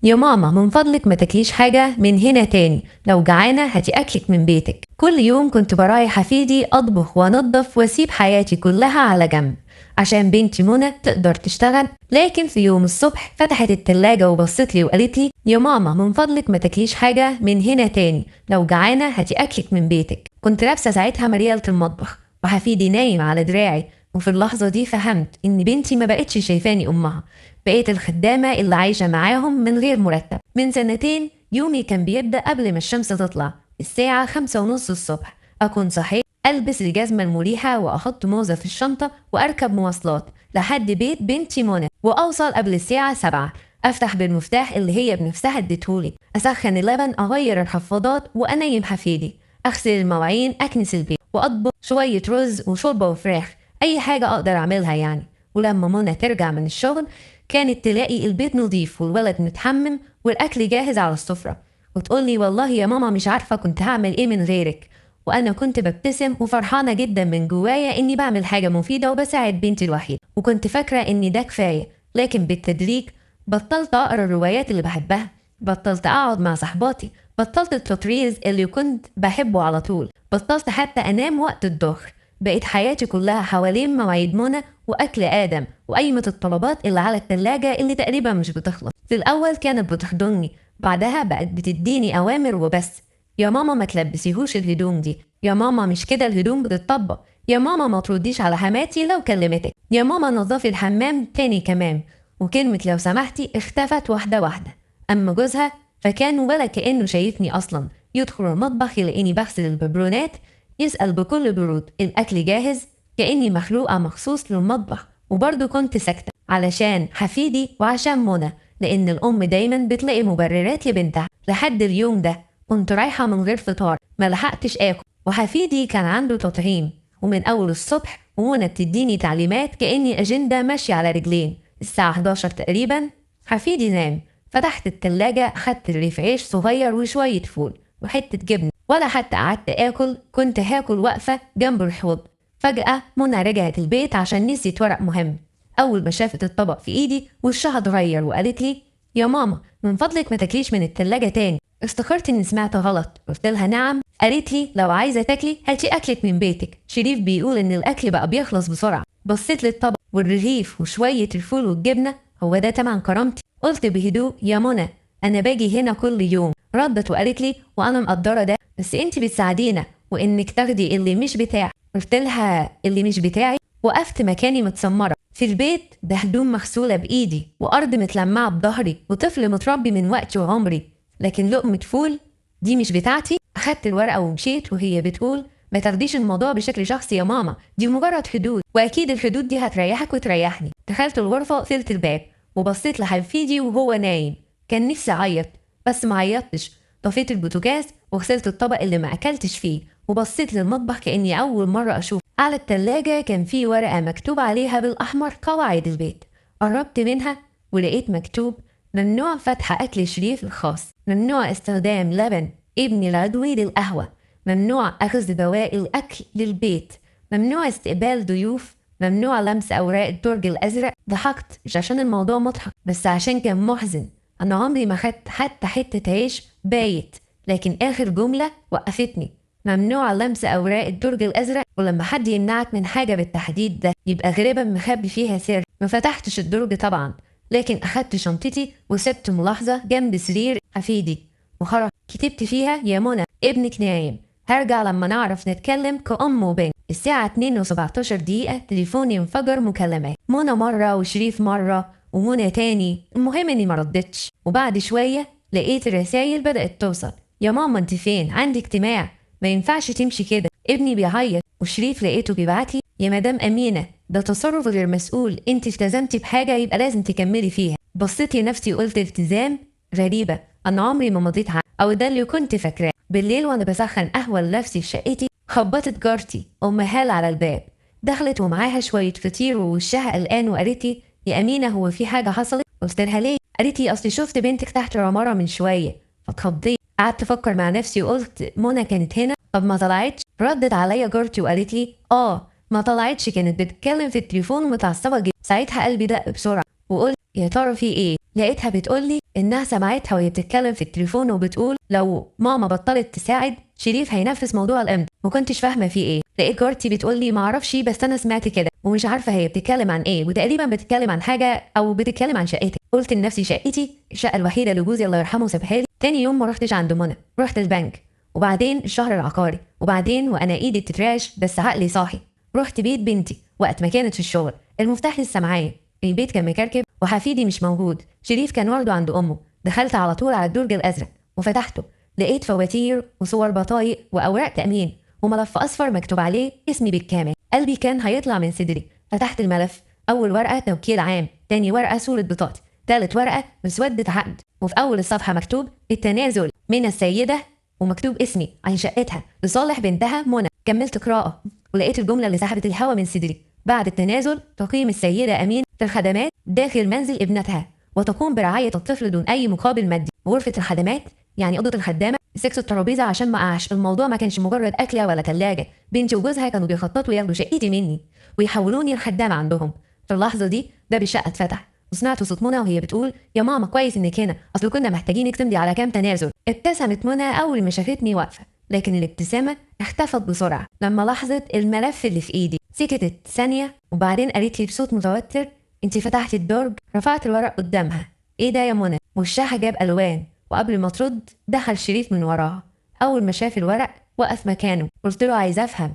يا ماما من فضلك ما تاكليش حاجة من هنا تاني، لو جعانة هاتي أكلك من بيتك. كل يوم كنت براعي حفيدي، أطبخ وأنظف وأسيب حياتي كلها على جنب عشان بنتي منى تقدر تشتغل. لكن في يوم الصبح فتحت التلاجة وبصت لي وقالت لي يا ماما من فضلك ما تاكليش حاجة من هنا تاني، لو جعانة هاتي أكلك من بيتك. كنت لابسة ساعتها مريالة المطبخ وحفيدي نايم على دراعي، وفي اللحظة دي فهمت إن بنتي ما بقتش شايفاني أمها، بقيت الخدامة اللي عايشة معاهم من غير مرتب. من سنتين يومي كان بيبدأ قبل ما الشمس تطلع، الساعة 5:30 الصبح أكون صحيت، ألبس الجزمة المريحة وأحط موزة في الشنطة وأركب مواصلات لحد بيت بنتي منى، وأوصل قبل الساعة 7، أفتح بالمفتاح اللي هي بنفسها اديتهولي، أسخن اللبن، أغير الحفاضات وأنيم حفيدي، أغسل المواعين، أكنس البيت، وأطبخ شوية رز وشوربة وفراخ، أي حاجة أقدر أعملها يعني. ولما منى ترجع من الشغل كانت تلاقي البيت نظيف والولد متحمم والأكل جاهز على السفرة، وتقول لي والله يا ماما مش عارفة كنت هعمل إيه من غيرك. وأنا كنت ببتسم وفرحانة جدا من جوايا إني بعمل حاجة مفيدة وبساعد بنتي الوحيدة، وكنت فاكرة إن ده كفاية. لكن بالتدريج بطلت أقرأ الروايات اللي بحبها، بطلت أقعد مع صحباتي، بطلت التطريز اللي كنت بحبه على طول، بطلت حتى أنام وقت الظهر. بقيت حياتي كلها حوالين مواعيد منى وأكل آدم وقايمة الطلبات اللي على التلاجة اللي تقريبا مش بتخلص. في الأول كانت بتحضني، بعدها بقت بتديني أوامر وبس. يا ماما ما تلبسيهوش الهدوم دي، يا ماما مش كده الهدوم بتطبق، يا ماما ما ترديش على حماتي لو كلمتك، يا ماما نظفي الحمام تاني كمان. وكلمة لو سمحتي اختفت واحدة واحدة. أما جوزها فكان ولا كأنه شايفني أصلا، يدخل المطبخ يلاقيني بغسل الببرونات، يسأل بكل برود الأكل جاهز؟ كأني مخلوقة مخصوص للمطبخ. وبرضه كنت ساكتة علشان حفيدي وعشان منى، لأن الأم دايما بتلاقي مبررات لبنتها. لحد اليوم ده كنت رايحة من غير فطار، ما لحقتش آكل، وحفيدي كان عنده تطعيم، ومن أول الصبح ومنى بتديني تعليمات كأني أجندة ماشية على رجلين. الساعة 11 تقريبا حفيدي نام، فتحت التلاجة أخدت رغيف عيش صغير وشوية فول وحتة جبنة، ولا حتى قعدت آكل، كنت هاكل واقفة جنب الحوض. فجأة منى رجعت البيت عشان نسيت ورق مهم. أول ما شافت الطبق في إيدي وشها اتغير وقالت لي يا ماما من فضلك ما تاكليش من التلاجة تاني. افتكرت إني سمعت غلط، قلت لها نعم؟ قالت لي لو عايزة تاكلي هاتي أكلك من بيتك، شريف بيقول إن الأكل بقى بيخلص بسرعة. بصيت للطبق والرغيف وشوية الفول والجبنة، هو ده تمن كرامتي؟ قلت بهدوء يا منى أنا باجي هنا كل يوم. ردت وقالت لي وأنا مقدرة ده، بس أنت بتساعدينا وإنك تاخدي اللي مش بتاعي. قلت لها اللي مش بتاعي؟ وقفت مكاني متسمرة. في البيت ده هدوم مغسولة بإيدي وأرض متلمعة بظهري وطفل متربي من وقتي وعمري، لكن لقمة فول دي مش بتاعتي. أخدت الورقة ومشيت وهي بتقول ما تاخديش الموضوع بشكل شخصي يا ماما، دي مجرد حدود وأكيد الحدود دي هتريحك وتريحني. دخلت الغرفة وقفلت الباب وبصيت لحفيدي وهو نايم، كان نفسي أعيط بس ما عيطتش. طفيت البوتاجاز وغسلت الطبق اللي ما أكلتش فيه وبصيت للمطبخ كأني أول مرة أشوف. على التلاجة كان في ورقة مكتوب عليها بالأحمر قواعد البيت، قربت منها ولقيت مكتوب ممنوع فتح أكل شريف الخاص، ممنوع استخدام لبن ابن العضوي للقهوة، ممنوع أخذ بواقي الأكل للبيت، ممنوع استقبال ضيوف، ممنوع لمس أوراق الدرج الأزرق. ضحكت مش عشان الموضوع مضحك بس عشان كان محزن. أنا عمري ما خدت حتى حتة عيش بايت، لكن آخر جملة وقفتني، ممنوع لمس أوراق الدرج الأزرق. ولما حد يمنعك من حاجة بالتحديد ده يبقى غالبا مخبي فيها سر. ما فتحتش الدرج طبعا، لكن أخدت شنطتي وسبت ملاحظة جنب سرير حفيدي وخرجت، كتبت فيها يا منى ابنك نايم، هرجع لما نعرف نتكلم كأم وبنت. الساعة 2:17 تليفوني انفجر مكالمات، منى مرة وشريف مرة ومنى تاني. المهم اني ما ردتش، وبعد شوية لقيت الرسايل بدأت توصل، يا ماما انت فين؟ عندي اجتماع، ما ينفعش تمشي كده، ابني بيعيط. وشريف لقيته بيبعتلي يا مدام أمينة ده تصرف غير مسؤول، انت التزمتي بحاجة يبقى لازم تكملي فيها. بصيت لنفسي وقلت التزام؟ غريبة، أنا عمري ما مضيت على أو ده اللي كنت فاكراه. بالليل وأنا بسخن قهوة لنفسي في شقتي خبطت جارتي أم هال على الباب، دخلت ومعاها شوية فطير ووشها قلقان وقالت لي يا أمينة هو في حاجة حصلت؟ قلت لها ليه؟ قالت لي أصلي شفت بنتك تحت العمارة من شوية. فاتخضيت، قعدت أفكر مع نفسي وقلت منى كانت هنا؟ طب ما طلعتش؟ ردت عليا جارتي وقالت لي آه ما طلعتش، كانت بتتكلم في التليفون ومتعصبة جدا. ساعتها قلبي دق بسرعة وقلت يا ترى في إيه؟ لقيتها بتقول لي انها سمعتها وهي بتتكلم في التليفون وبتقول لو ماما بطلت تساعد شريف هينفذ موضوع الامض. ما كنتش فاهمه فيه ايه. لقيت جارتي بتقول لي ما اعرفش، بس انا سمعت كده ومش عارفه هي بتتكلم عن ايه، وتقريبا بتتكلم عن حاجة او بتتكلم عن شقتي. قلت لنفسي شقتي، الشقة الوحيدة اللي جوزي الله يرحمه سابها لي. تاني يوم ما رحتش عند منى، رحت البنك، وبعدين الشهر العقاري، وبعدين وانا ايدي بتترعش بس عقلي صاحي رحت بيت بنتي وقت ما كانت في الشغل. المفتاح لسه معايا. البيت كان مكركب وحفيدي مش موجود. شريف كان برضه عند امه. دخلت على طول على الدرج الازرق وفتحته، لقيت فواتير وصور بطايق واوراق تامين وملف اصفر مكتوب عليه اسمي بالكامل. قلبي كان هيطلع من صدري. فتحت الملف، اول ورقة توكيل عام، تاني ورقة صوره بطاقتي، تالت ورقة مسودة عقد، وفي اول الصفحة مكتوب التنازل من السيدة ومكتوب اسمي عن شقتها لصالح بنتها منى. كملت قراءة ولقيت الجملة اللي سحبت الهوا من صدري: بعد التنازل تقيم السيدة امين في الخدمات داخل منزل ابنتها وتقوم برعاية الطفل دون اي مقابل مادي. غرفة الخدمات يعني اوضة الخدامة. مسكت الترابيزة عشان ما اقعش. الموضوع ما كانش مجرد اكله ولا ثلاجه. بنتي وجوزها كانوا بيخططوا ياخدوا شقتي مني ويحولوني الخدامة عندهم. في اللحظة دي باب الشقة اتفتح وسمعت صوت منى وهي بتقول يا ماما كويس انك هنا، اصل كنا محتاجينك تمضي على كام تنازل. ابتسمت منى اول ما شافتني واقفة، لكن الابتسامة اختفت بسرعة لما لاحظت الملف اللي في ايدي. سكتت ثانية وبعدين قالت لي بصوت متوتر: انت فتحتي الدرج؟ رفعت الورق قدامها. ايه ده يا منى؟ وشها جاب الوان. وقبل ما ترد دخل شريف من وراها. اول ما شاف الورق وقف مكانه. قلت له عايز افهم،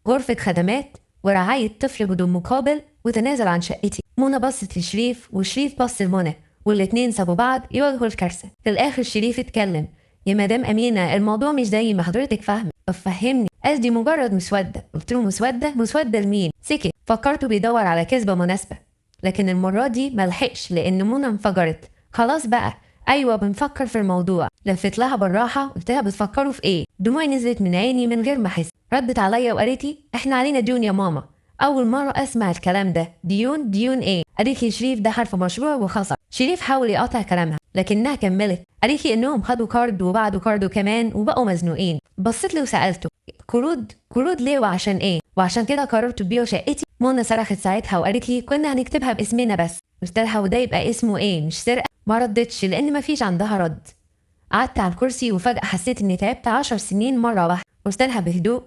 غرفة خدمات ورعاية طفل بدون مقابل وتنازل عن شقتي. منى بصت لشريف وشريف بص لمنى، والاتنين سابوا بعض يواجهوا الكارثة. في الاخر شريف اتكلم: يا مدام امينه الموضوع مش زي ما حضرتك فاهمه. طب فهمني. قال دي مجرد مسودة. قلت له مسودة؟ مسودة لمين؟ سكت. فكرته بيدور على كذبه مناسبة، لكن المرة دي ملحقش لان منى انفجرت. خلاص بقى، ايوه بنفكر في الموضوع. لفت لها بالراحة قلت لها بتفكروا في ايه؟ دموعي نزلت من عيني من غير ما احس. ردت عليا وقالت لي احنا علينا ديون يا ماما. اول مرة اسمع الكلام ده. ديون؟ ديون ايه؟ قالت لي شريف دخل في مشروع وخسر. شريف حاول يقاطع كلامها لكنها كملت. قالت لي انهم خدوا card وبعده card كمان وبقوا مزنوقين. بصيت له وسالته قروض؟ قروض ليه وعشان ايه؟ وعشان كده قررت تبيعوا شقتي؟ منى صرخت ساعتها وقالت لي كنا هنكتبها باسمنا بس. قلت لها وده يبقى اسمه ايه، مش سرقه؟ ما ردتش لان مفيش عندها رد. قعدت على الكرسي وفجأة حسيت اني تعبت 10 سنين مرة واحدة. قلت لها بهدوء: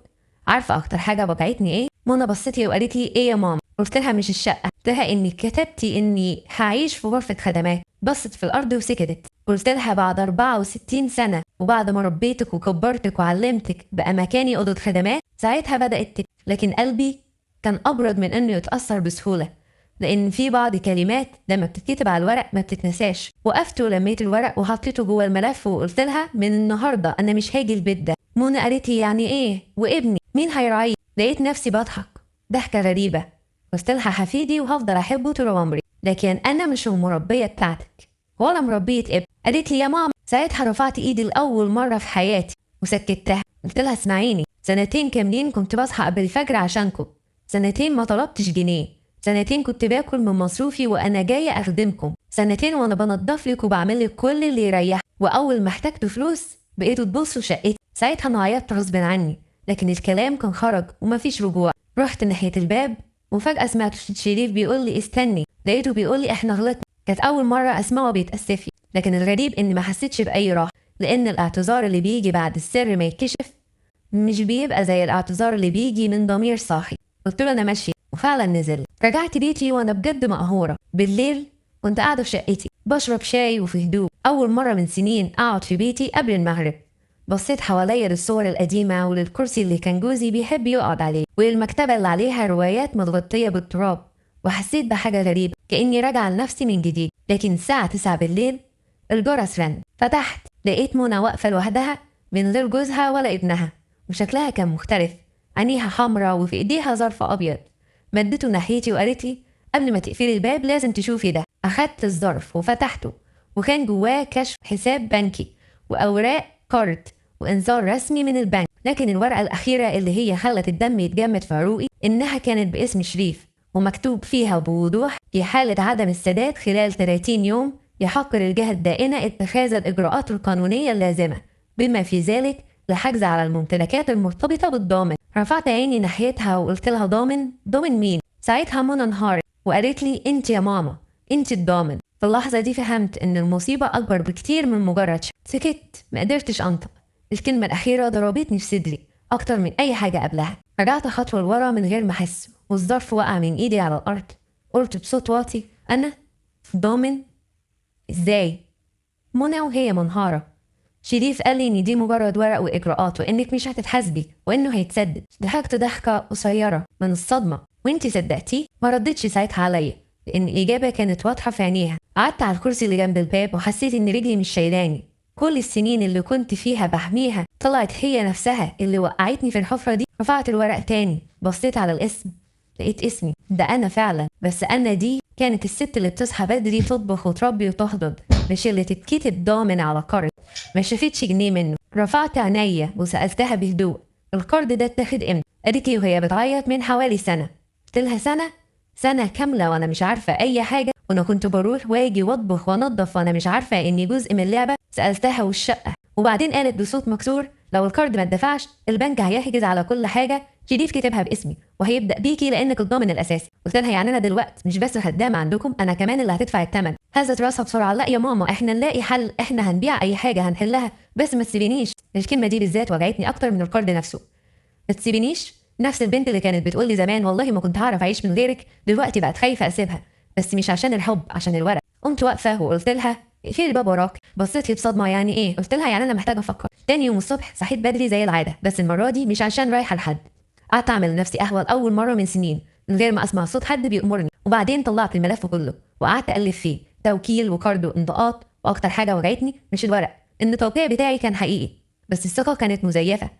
عارفة أكتر حاجة وجعتني إيه؟ منى بصت لي وقالت لي إيه يا ماما؟ قلت لها مش الشقة. قلت لها إني كتبتي إني هعيش في غرفة خدمات. بصت في الأرض وسكتت. قلت لها بعد 64 سنة وبعد ما ربيتك وكبرتك وعلمتك بقى مكاني أوضة خدمات. ساعتها بدأت تبكي، لكن قلبي كان أبرد من إنه يتأثر بسهولة، لأن في بعض كلمات لما بتتكتب على الورق ما بتتنساش. وقفت ولميت الورق وحطيته جوه الملف وقلت لها من النهارده أنا مش هاجي البيت ده. منى قالت لي يعني إيه؟ وابني مين هيراعيه؟ لقيت نفسي بضحك ضحكة غريبة. قلت لها حفيدي وهفضل أحبه طول عمري، لكن أنا مش المربية بتاعتك ولا مربية ابن. قالت لي يا ماما. ساعتها رفعت إيدي لأول مرة في حياتي وسكتتها. قلت لها اسمعيني، سنتين كاملين كنت بصحى قبل الفجر عشانكم، سنتين ما طلبتش جنيه، سنتين كنت باكل من مصروفي وانا جاية اخدمكم، سنتين وانا بنضف لك وبعمل لك كل اللي يريح، واول ما احتجتوا فلوس بقيتوا تبصوا شقتي. ساعتها انا عيطت غصب عني، لكن الكلام كان خرج ومفيش رجوع. رحت ناحية الباب وفجاة سمعت شريف بيقول لي استني. لقيته بيقول لي احنا غلطنا. كانت اول مرة اسمعه بيتاسف لي، لكن الغريب اني ما حسيتش باي راحة، لان الاعتذار اللي بيجي بعد السر ما يتكشف مش بيبقى زي الاعتذار اللي بيجي من ضمير صاحي. قلت له انا ماشية، وفعلا نزل. رجعت بيتي وانا بجد مقهوره. بالليل كنت قاعدة في شقتي بشرب شاي وفي هدوء، اول مرة من سنين اقعد في بيتي قبل المغرب. بصيت حواليا للصور القديمة وللكرسي اللي كان جوزي بيحب يقعد عليه وللمكتبه اللي عليها روايات متغطيه بالتراب، وحسيت بحاجة غريبة كاني راجعه لنفسي من جديد. لكن الساعة 9 بالليل الجرس رن. فتحت لقيت منى واقفة لوحدها من غير جوزها ولا ابنها، وشكلها كان مختلف، عينيها حمرا وفي ايديها ظرف ابيض. مدته ناحيتي وقالت لي قبل ما تقفلي الباب لازم تشوفي ده. اخدت الظرف وفتحته، وكان جواه كشف حساب بنكي واوراق كارت وانذار رسمي من البنك. لكن الورقة الاخيرة اللي هي خلت الدم يتجمد في عروقي انها كانت باسم شريف، ومكتوب فيها بوضوح في حاله عدم السداد خلال 30 يوم يحق للجهة الدائنه اتخاذ الاجراءات القانونية اللازمة بما في ذلك الحجز على الممتلكات المرتبطة بالضامن. رفعت عيني ناحيتها وقلت لها ضامن؟ ضامن مين؟ ساعتها منى انهارت وقالت لي انت يا ماما، انت الضامن. في اللحظة دي فهمت إن المصيبة أكبر بكتير من مجرد سكت، ما قدرتش أنطق. الكلمة الأخيرة ضربتني في صدري أكتر من أي حاجة قبلها. رجعت خطوة لورا من غير ما أحس، والظرف وقع من إيدي على الأرض. قلت بصوت واطي: أنا ضامن؟ إزاي؟ منى وهي منهارة: شريف قال لي إن دي مجرد ورق وإجراءات، وإنك مش هتتحاسبي، وإنه هيتسدد. ضحكت ضحكة قصيرة من الصدمة: وإنتي صدقتيه؟ ما ردتش ساعتها عليا، لأن الإجابة كانت واضحة في عينيها. قعدت على الكرسي اللي جنب الباب وحسيت إن رجلي مش شايلاني. كل السنين اللي كنت فيها بحميها طلعت هي نفسها اللي وقعتني في الحفرة دي. رفعت الورق تاني، بصيت على الاسم، لقيت اسمي ده أنا فعلا. بس أنا دي كانت الست اللي بتصحى بدري تطبخ وتربي وتحضن، مش اللي تتكتب ضامن على قرض ما شافتش جنيه منه. رفعت عينيا وسألتها بهدوء: القرض ده اتاخد امتى؟ قالت لي وهي بتعيط: من حوالي سنة. قلت لها: سنة؟ سنة كاملة وأنا مش عارفة أي حاجة، وأنا كنت بروح واجي وأطبخ وأنظف وأنا مش عارفة إني جزء من اللعبة. سألتها: والشقة؟ وبعدين قالت بصوت مكسور: لو القرض ما اتدفعش البنك هيحجز على كل حاجة شريف كتبها باسمي، وهيبدأ بيكي لأنك الضامن الأساسي. قلت لها: يعني أنا دلوقتي مش بس خدامة عندكم، أنا كمان اللي هتدفع الثمن. هزت راسها بسرعة: لا يا ماما، احنا نلاقي حل، احنا هنبيع أي حاجة هنحلها، بس ما تسيبينيش. الكلمة دي بالذات وجعتني أكتر من القرض نفسه. ما تسيبينيش؟ نفس البنت اللي كانت بتقول لي زمان والله ما كنت هعرف أعيش من غيرك، دلوقتي بقت خايفة أسيبها، بس مش عشان الحب، عشان الورق. قمت واقفة وقلت لها: اقفلي الباب وراك. بصيت لي بصدمة: يعني ايه؟ قلت لها: يعني انا محتاجة افكر. تاني يوم الصبح صحيت بدري زي العادة، بس المرة دي مش عشان رايحة لحد. قعدت اعمل لنفسي قهوة لأول مرة من سنين من غير ما اسمع صوت حد بيأمرني. وبعدين طلعت الملف كله وقعدت ألف فيه توكيل وكارد وإمضاءات. وأكتر حاجة وجعتني مش الورق، إن التوقيع بتاعي كان حقيقي بس الثقة كانت مزيفة.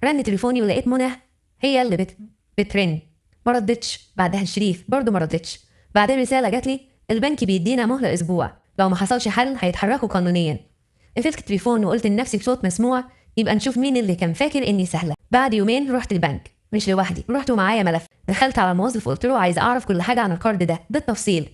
رن تليفوني ولقيت منى هي اللي بترن. ما ردتش. بعدها شريف برضه ما ردتش. بعدين رسالة جات لي: البنك بيدينا مهلة أسبوع، لو ما حصلش حل هيتحركوا قانونيا. قفلت التليفون وقلت لنفسي بصوت مسموع: يبقى نشوف مين اللي كان فاكر إني سهلة. بعد يومين رحت البنك، مش لوحدي، رحت ومعايا ملف. دخلت على الموظف وقلت له: عايز أعرف كل حاجة عن القرض ده بالتفصيل.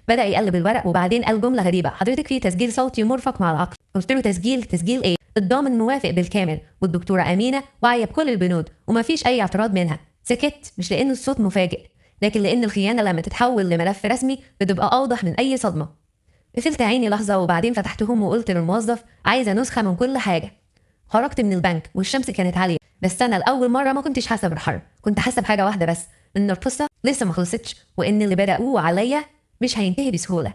بدأ يقلب الورق وبعدين قال جملة غريبة: حضرتك في تسجيل صوتي مرفق مع العقد. قلت له: تسجيل؟ تسجيل ايه؟ الضامن موافق بالكامل، والدكتورة أمينة واعية بكل البنود ومفيش أي اعتراض منها. سكت، مش لأن الصوت مفاجئ، لكن لأن الخيانة لما تتحول لملف رسمي بتبقى أوضح من أي صدمة. قفلت عيني لحظة وبعدين فتحتهم وقلت للموظف: عايزة نسخة من كل حاجة. خرجت من البنك والشمس كانت عالية، بس أنا لأول مرة ما كنتش حاسة بالحر، كنت حاسة بحاجة واحدة بس، إن القصة لسه ما خلصتش، وإن اللي بدأوه عليا مش هينتهي بسهولة،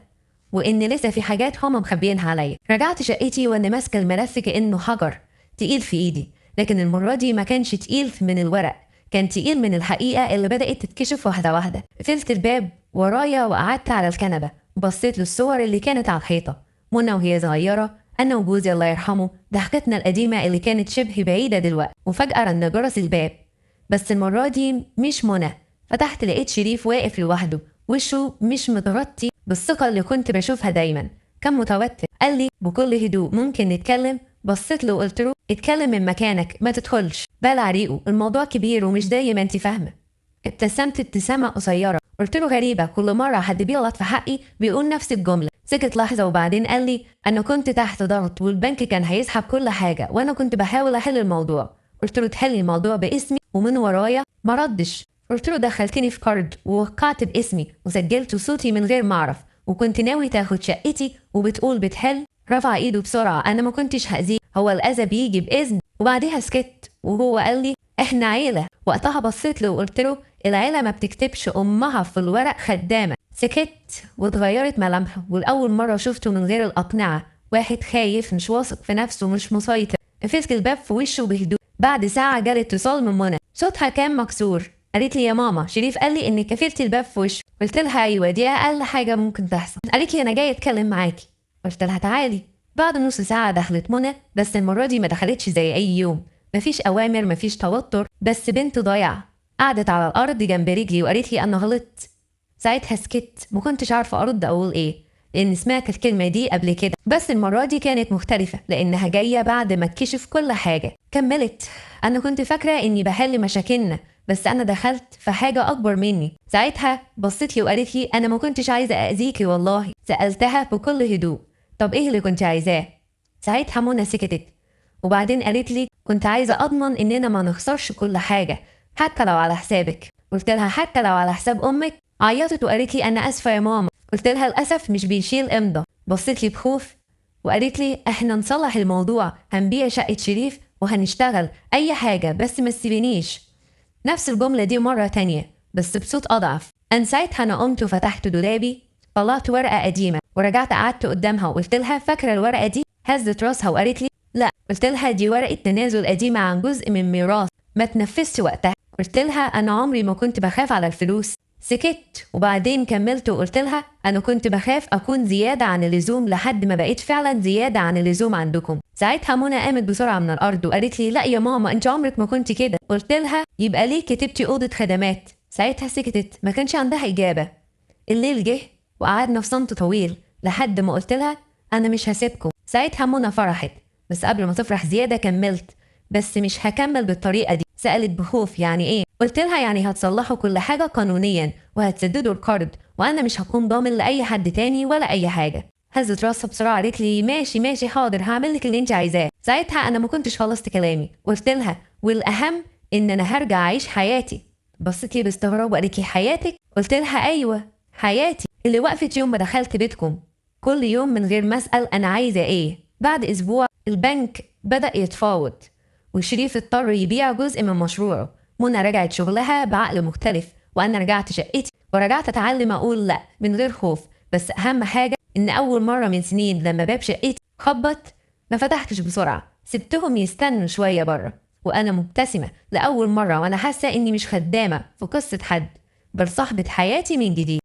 وإن لسه في حاجات هما مخبيينها عليا. رجعت شقتي وأنا ماسكة الملف كأنه حجر تقيل في إيدي، لكن المرة دي ما كانش تقيل من الورق، كان تقيل من الحقيقة اللي بدأت تتكشف واحدة واحدة. قفلت الباب ورايا وقعدت على الكنبة، بصيت للصور اللي كانت على الحيطة، منى وهي صغيرة، أنا وجوزي الله يرحمه، ضحكتنا القديمة اللي كانت شبه بعيدة دلوقتي. وفجأة رن جرس الباب، بس المرة دي مش منى. فتحت لقيت شريف واقف لوحده، وشه مش متغطي بالثقة اللي كنت بشوفها دايما، كان متوتر. قال لي بكل هدوء: ممكن نتكلم؟ بصيت له وقلت له: اتكلم من مكانك، ما تدخلش. بلع ريقه: الموضوع كبير ومش زي ما انت فاهمة. ابتسمت ابتسامة قصيرة، قلت له: غريبة، كل مرة حد بيغلط في حقي بيقول نفس الجملة. سكت لحظة وبعدين قال لي: أنا كنت تحت ضغط والبنك كان هيسحب كل حاجة، وأنا كنت بحاول أحل الموضوع. قلت له: تحل الموضوع باسمي ومن ورايا؟ ما ردش. قلت له: دخلتني في قرض ووقعت باسمي وسجلت صوتي من غير ما أعرف، وكنت ناوي تاخد شقتي وبتقول بتحل. رفع ايده بسرعة: أنا ما كنتش هأذيه، هو الأذى بيجي بإذن. وبعدها سكت وهو قال لي: إحنا عيلة. وقتها بصيت له وقلت له: العيلة ما بتكتبش أمها في الورق خدامة. سكت واتغيرت ملامحه، والأول مرة شفته من غير الأقنعة، واحد خايف مش واثق في نفسه مش مسيطر. قفلت الباب في وشه بهدوء. بعد ساعة جالي اتصال من منى، صوتها كان مكسور. قالت لي: يا ماما، شريف قال لي انك قفلتي الباب في وشه. قلت لها: ايوه، دي اقل حاجة ممكن تحصل. قالت لي: انا جاية اتكلم معاكي. قلت لها: تعالي. بعد نص ساعة دخلت منى، بس المرة دي ما دخلتش زي اي يوم، مفيش اوامر، مفيش توتر، بس بنت ضايعة. قعدت على الارض جنب رجلي وقالت لي: انا غلطت. ساعتها سكت، ما كنتش عارفه ارد اقول ايه، لان سمعت الكلمة دي قبل كده، بس المرة دي كانت مختلفة لانها جاية بعد ما اتكشف كل حاجة. كملت: انا كنت فاكره اني بحل مشاكلنا، بس انا دخلت في حاجة اكبر مني. ساعتها بصيت لي وقالت لي: انا ما كنتش عايزه اذيكي والله. سالتها بكل هدوء: طب ايه اللي كنت عايزاه؟ ساعتها منى سكتت وبعدين قالت لي: كنت عايزه اضمن اننا ما نخسرش كل حاجة حتى لو على حسابك. قلت لها: حتى لو على حساب امك؟ عيطت وقالت لي: انا اسفه يا ماما. قلت لها للأسف مش بيشيل إمضة. بصيت لي بخوف وقالت لي احنا نصلح الموضوع، هنبيع شقة شريف وهنشتغل أي حاجة بس ما تسيبينيش. نفس الجملة دي مرة تانية بس بصوت أضعف. أنا ساعتها أنا قمت وفتحت دولابي، طلعت ورقة قديمة ورجعت قعدت قدامها وقلت لها فاكرة الورقة دي؟ هزت راسها وقالت لي لا. قلت لها دي ورقة تنازل قديمة عن جزء من ميراث ما تنفذش وقتها. قلت لها أنا عمري ما كنت بخاف على الفلوس. سكت وبعدين كملت وقلت لها أنا كنت بخاف أكون زيادة عن اللزوم لحد ما بقيت فعلا زيادة عن اللزوم عندكم. ساعتها منى قامت بسرعة من الأرض وقالت لي لا يا ماما أنت عمرك ما كنت كده. قلت لها يبقى ليه كتبتي أوضة خدمات؟ ساعتها سكتت، ما كانش عندها إجابة. الليل جه وقعدنا في صمت طويل لحد ما قلت لها أنا مش هسيبكم. ساعتها منى فرحت، بس قبل ما تفرح زيادة كملت بس مش هكمل بالطريقة دي. سألت بخوف يعني إيه؟ قلت لها يعني هتصلحوا كل حاجة قانونيا وهتسددوا القرض وأنا مش هكون ضامن لأي حد تاني ولا أي حاجة. هزت راسها بسرعة قالت لي ماشي ماشي حاضر هعمل لك اللي انت عايزاه. ساعتها أنا ما كنتش خلصت كلامي، قلت لها والأهم إن أنا هرجع أعيش حياتي. بصت لي باستغراب وقالت لي حياتك؟ قلت لها أيوه حياتي اللي وقفت يوم ما دخلت بيتكم، كل يوم من غير ما أسأل أنا عايزة إيه. بعد أسبوع البنك بدأ يتفاوض وشريف اضطر يبيع جزء من مشروعه. منى رجعت شغلها بعقل مختلف وأنا رجعت شقتي ورجعت أتعلم أقول لأ من غير خوف. بس أهم حاجة إن أول مرة من سنين لما باب شقتي خبط ما فتحتش بسرعة، سبتهم يستنوا شوية بره وأنا مبتسمة لأول مرة وأنا حاسة إني مش خدامة في قصة حد بل صاحبة حياتي من جديد.